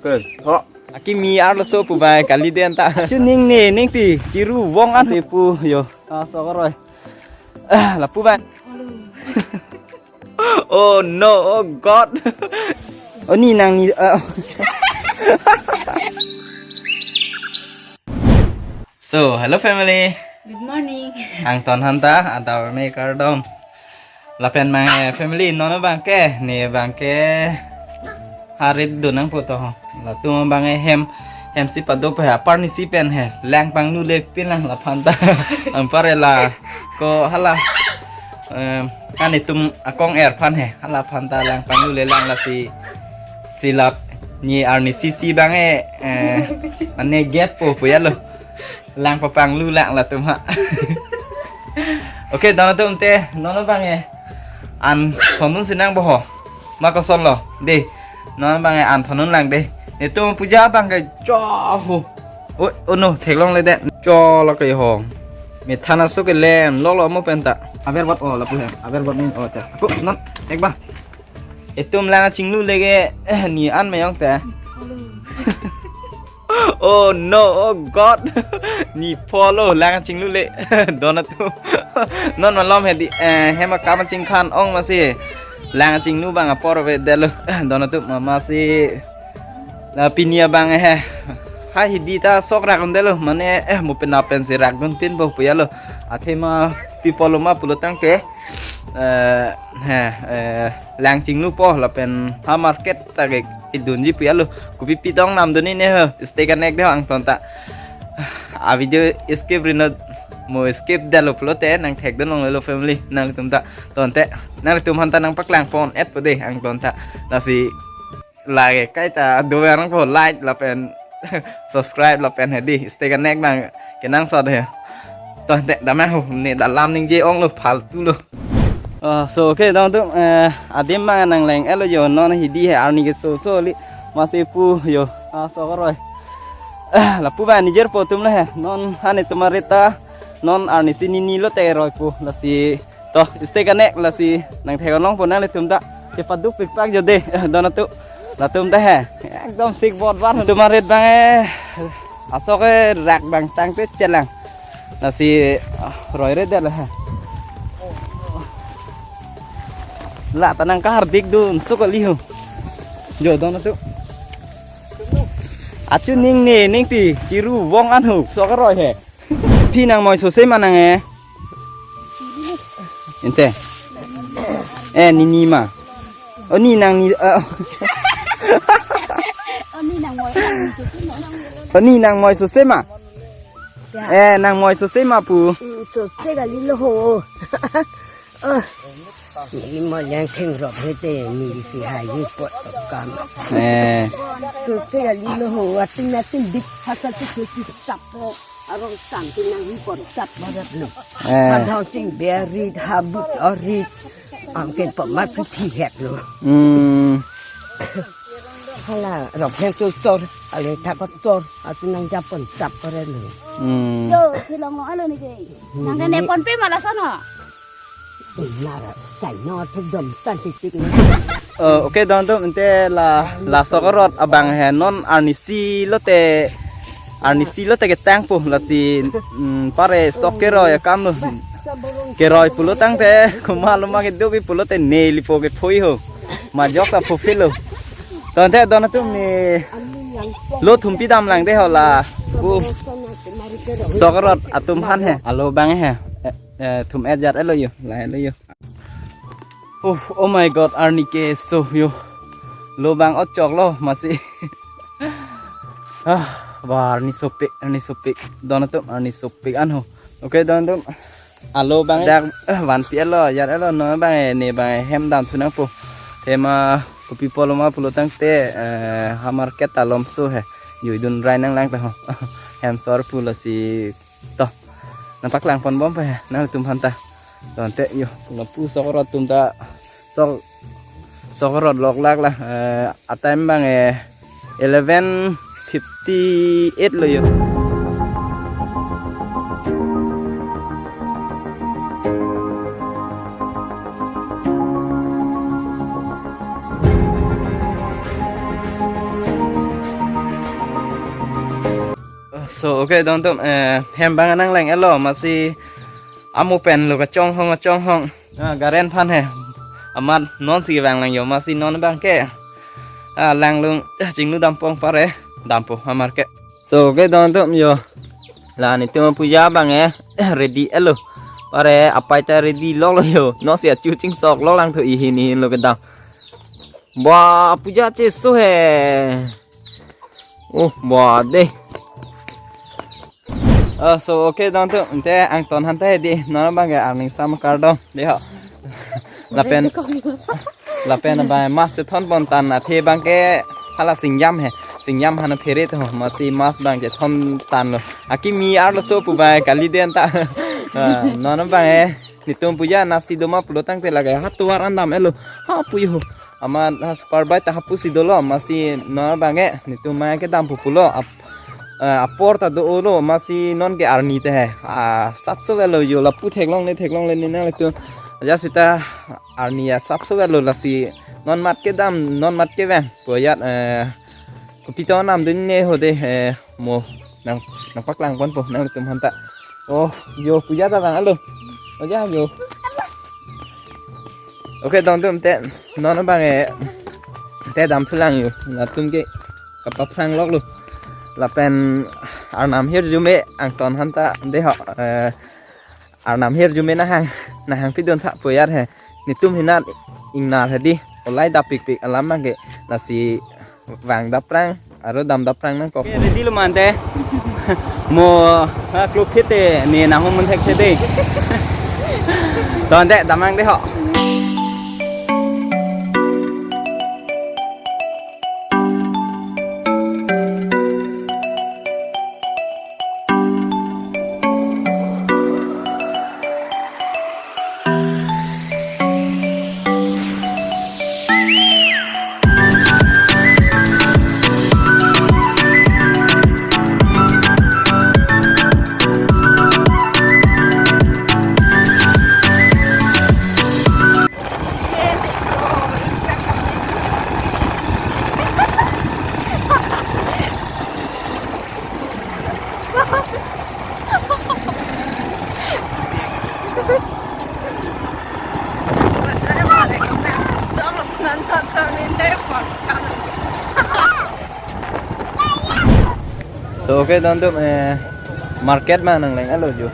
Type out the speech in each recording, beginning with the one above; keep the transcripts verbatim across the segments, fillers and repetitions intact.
Ho. Akimi arloso pu bai kali den ta. Chuning ne ning ti chiru vong an si pu yo. Ah, so koroi. Ah, lapu bai. Oh no, oh God. Oh ni nang ni, ah. So, hello family. Good morning. Angton hanta, adap me kardom. Lapen mang, eh, family, non abang ke, ne abang ke harit do nangpo to ho. Latum abang ke hem, hem si padop he, apar ni si pen he, lang panglu le pin lang laphan ta. Anpar la, ko hala, em, kan itum akong er phan he, hala phan ta lang panglu le lang lasi, silap ni arni si si abang ke, eh, ane gate po pu ya lo. Lang papanglu lang latum ha. Okay, don atum te, non abang ke an thonun sinang bo ho. Ma koson lo, de. Non abang ke an thonun lang de. Netum puja abang ke cho ho. Oh, oh no, theklong le de. Cho lo ke ho. Methan aso ke lem, lo lo mo pen ta. Aber bot o lapu he. Aber bot ni o ta. Apo, non, ek ba. Itum lang chinglu le ke, eh, ni an mayong te. Oh no, oh God. Ni polo lang chinglu le. Don atum. Non malom he di, eh, hem akam chingkhan ong masi. Lang chinglu abang apor ave delo. Don atum mama si. La pini abang he. Hai hidi ta sok rak un delo. Mane, eh, mo pen apen si rak dun pin bo pu ya lo. Athema pi polo ma pulo tangte. Eh, he, eh, lang chinglu po lapen ha market ta ke idunji pu ya lo. Kopi pitong nam dun ni ne ho. Stay connect de ho angton ta. A video skip ri non, mo skip dalo pulote nang thek dun long lo family nangtum ta. Ton te nangtum han ta nang paklang pon et po de angton ta. Lasi lake kaita do yang po like lapen subscribe lapen he di. Stay connect nang kenangsot he. Ton te dam ho ne dalam ningje ong lo, faltu lo. Ah, so, okay, don atum, eh, adim ma nang leng elo yo, non hidi he arni ke so so li masi pu yo. Ah, so koroi. Ah, lapu ba nijer po atum le he. Non hani tum arita, non arni si nini lote roi pu, lasi to, stay connect, lasi nang thek long po nanglitum ta. Chepaduk pikpak jo de, don atum. Latum ta he. Ekdom sik bot bar. Tum arit abang, eh. Asok ke rak abang tangte chelang. Lasi, ah, roi re de la he. La ta nang kahardik dun so kali ho. Jo don atum. Achu ning ne ning ti chiru vong an ho so karoi he. Phi nang moi so se ma nang e. Inte. Eh, nini ma. Oh, ni nang ni, eh. Oh, ni nang moi, nang moi so se ma. Oh, ni nang moi so se ma. Ya. Eh, nang moi so se ma pu. Mm, so se kali lo ho. Ah. Ni mo yang theng rok he te ni si hai ni pot kam. Eh. So se kali lo ho, atin atin bit hasa tu si sap ho. Arong sam tin nang hi pon sap barat lo. Eh. Padhong sing berit habut orit. Am ken pamat pu thi het lo. Hmm. Hala rok he tu tor, ale thap tor, atin nang japon sap barat lo. Hmm. Yo, thilong lo alo ni ke. Nang kene pon pe ma lason ho. Nara, sai no, thek dom tan titik na. Eh, okay, don atum, inte la, la so karot abang he non arni si lote, arni si lote ketang pu, lasi, mm, pare sok keroi akam lo. Keroi pulo tangte, komat lo ma kedo pi pulote ne lipo ke phui ho. Majok ta phu philo. Ton te don atum ne lo thumpi dam lang de ho la. Pu so karot atum han he. Alo abang he. Eh, eh, thum et jat elo yo, la elo yo. Oh, oh my God, arni ke so yo. Lo abang ochok lo masi. Ah, ba arni sopik, arni sopik. Don atum arni sopik an ho. Okay, don atum. Alo abang dak, eh, vanpi elo, yar elo, non abang, eh, ne abang, eh, hem dam thu nangpo. Thema kopi polo ma pulo tangte, eh, ha market ta lom so he. Jui dun rai nang lang ta ho. Hem sor pulo si to. Nang paklang pon bom pa he, nangtum han ta. Ton te yo, lapu so karot atum ta. So, so karot lok lak la, eh, a time abang, eh, eleven fifty eight lo yo. So, okay, don atum, eh, hem abang nang lang-etlo, amatsi amo pen lo kachonghong, kachonghong. Ah, garen aphan he. Amat non si vang lang yo, amatsi non abang ke. Ah, langlung, ah, chinglu dampong pare. Dampo, amar ke. So, okay, don atum yo. La netum puja abang, eh, ready-etlo. Pare apai ta ready loklo yo. Non si achu chingsok lok lang thu ihin ihin lo kedam. Ba, puja cheso he. Oh, ba de. Oh, so, okay, don atum, ante angton aphan ta hedi, non abang ke arni sam kardom, de ho. Lapen, lapen abang mas chethon pon tang athe abang ke hala singjam he, singjam aphan phere to, amatsi mas abang chethon tanglo. Akimi arloso pu abang kali den ta. Ah, non abang ke, netum puja nasi doma pulo tangte lake ha tovar an dam-etlo. Ha puyo. Amat ha super bike ta hapu si dolo, amatsi non abang ke netum mai kedam pu pulo. Ap-, eh, apor ta do-olo, amatsi non ke arni te he. Ah, sapso avelo yo, lapu theklongle, theklongle ne nangtum. Ajat seta arni asapso avelo, lasi non mat kedam, non mat kevang. Pu ajat, eh, kopi to namdun ne ho de, eh, mo nang, nangpaklang ponpo nangtum aphan ta. Oh, yo puja ta vang-etlo. Oh, ya, yo. Okay, don atum, te non abang ke, te damthulang yo. Latum ke kapaphrang loklo. Lapen arnam hirjume angton aphan ta de ho, eh, arnam hirjume nahang, nahang pidun tha pu ajat he. Netum hinat ingnar hedi. Olai dap pikpik alam abang ke. Lasi vang daprang, aro dam daprang nangkok. Okay, ready lo mante. Mo, ha, kluk thete, ne nahum mun thek thete. Don te, damnang de ho. So, okay, don atum, eh, market abang nang lang-etlo yo.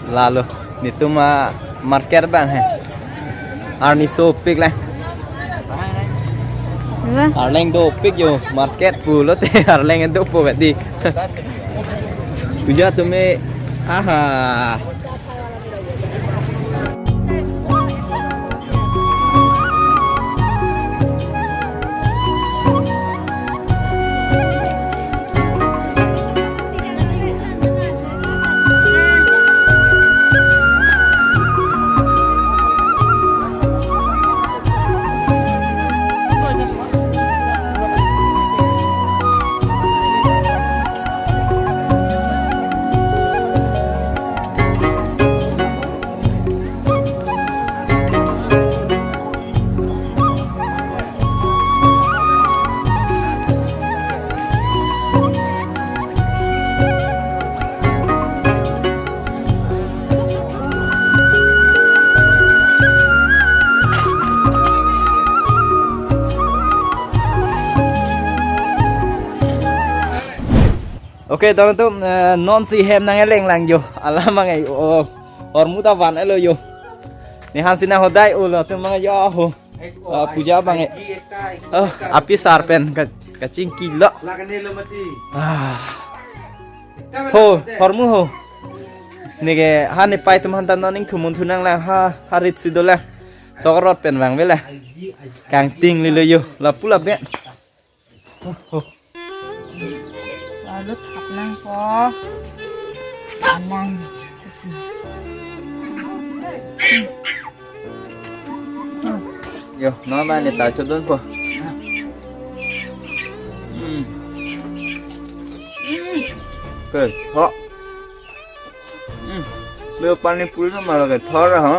Lalo, netum amarket abang he. Arni sopik lang. Apa? Arleng dopik yo, market pulote arleng dopo kadi. Puja atum e, aha. Okay, don atum, eh, non si hem nang eleng lang yo. Alam abang e, oh, hormu ta van-etlo yo. Ne han si nang hodai-olo atum abang yo ho. Ah, puja abang e. Oh, api sar pen ka, kachingkilo. Ah. Ho, hormu ho. Neke, ha ne pai atum aphan ta non ingthum mun thu nang lang, ha, ha rit si dolang. Sok arot pen vangve lang. Kangting lilo yo, lapu lapen. Oh, oh. Lalu thap nangpo. Anang. Yo, non abang ne ta chodunpo. Hmm. Ke, ho. Hmm. Lo pani puri na mala ke thora, ha?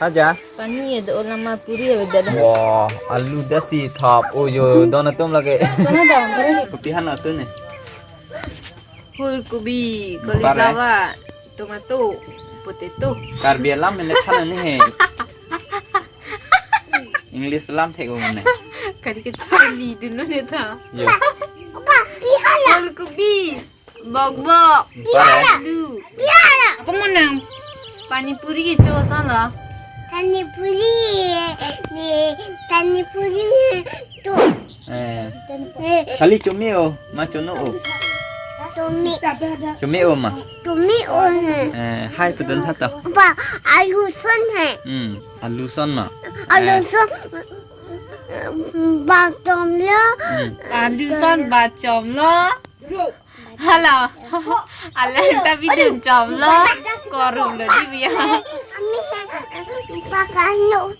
Aja. Pani ada ulama puri ada dalam. Wah, alu dasi thap. Oh yo, don atum lake. Mana dah? Mana dah? Kopi han atum ne. Fulgobi, Bare. Cauliflower, tomato, potato. Karbi alam mene thana ni he. English alam thek o mene. Kadi ke Charlie dun lo ne tha. Yo. Apa? Pihala. Fulgobi, bokbok, Bare. Alu. Pihala. Apa mo nang? Pani puri kecho sala. Pani puri, ni pani puri tu. Eh. Eh. Kali chome-o, ma chono-o. Chome. Chome-o ma. Chome-o he. Eh, hai pudun tha to. Ba, alu son he. Hmm, alu son ma. Alu Eh. son. Ba chomlo. Hmm. Alu son ba chomlo. Hello. Alang ta bidun chomlo. Korum lo di biya. Ami he. Pakano.